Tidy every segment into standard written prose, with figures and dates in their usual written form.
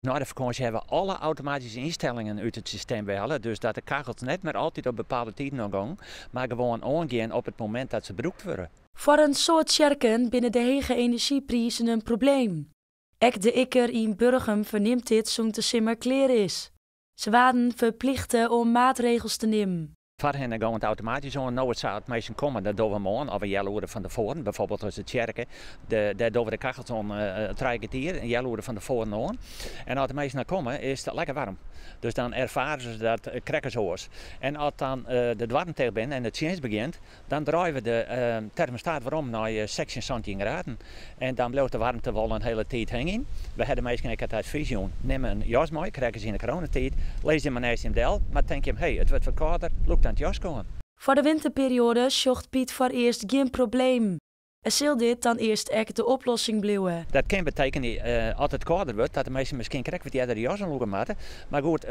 Nei de fakânsje hawwe we alle automatyske ynstellingen út it systeem helle, dus dat de kachels net mear altyd op bepaalde tiden oangongen, mar gewoan oangean op it momint dat se brûkt wurde. Foar in soad tsjerken binne de hege enerzjyprizen in probleem. Ek De Ikker yn Burgum fernimt dit sûnt de simmer klear is. Se waarden ferplichte om maatregels te nimmen. Foarhinne gong it automatysk oan, no it sa at minsken komme, dat dogge we moarn of in healoere fan tefoaren. Bijvoorbeeld as de tsjerke, de, dêr dogge we de kachels oan 3 kertier, in healoere fan tefoaren oan. En as de minsken dan komme, is it lekker waarm. Dus dan erfare se dat krekt oars. En as dan de doarren ticht binne en de tsjinst begjint, dan draaie we de termostaat werom nei 16, 17 graden. En dan bliuwt de waarmte wol in hiele tiid hingjen. We hawwe de minsken ek it advys jûn: nim in jas mei, krekt as yn de coronatiid. Lis dy mar neist jim del, mar tink jim, hey, it wurdt wat kâlder, lûk dan it jaske oan. Foar de winterperioade sjocht Piet foarearst gjin probleem. En sil dit dan earst ek de oplossing bliuwe? Dat kin betekenje, as it kâlder wurdt, dat de minsken miskien krekt wat earder de jas oanlûke moatte. Mar goed,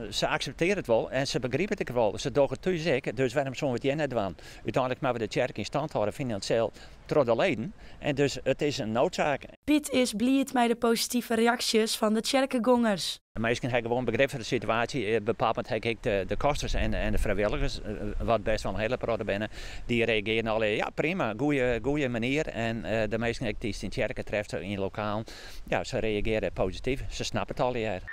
se akseptearje it wol en se begripe it ek wol. Se dogge it thús ek, dus wêrom soene we it hjir net dwaan? Uteinlik moatte we de tsjerke yn stân hâlde finansjeel troch de leden. En dus it is in noodsaak. Piet is bliid mei de positive reaksjes fan de tsjerkegongers. De minsken hawwe gewoan begryp foar de situaasje. Bepaald ha ik de kosters en de frijwilligers, wat bêst wol in hiele protte binne, dy reagearje allegear, ja prima, goede manier. En de minsken ek dy't yn tsjerke treffe yn lokalen, ja, se reagearje posityf. Se snappe it allegear.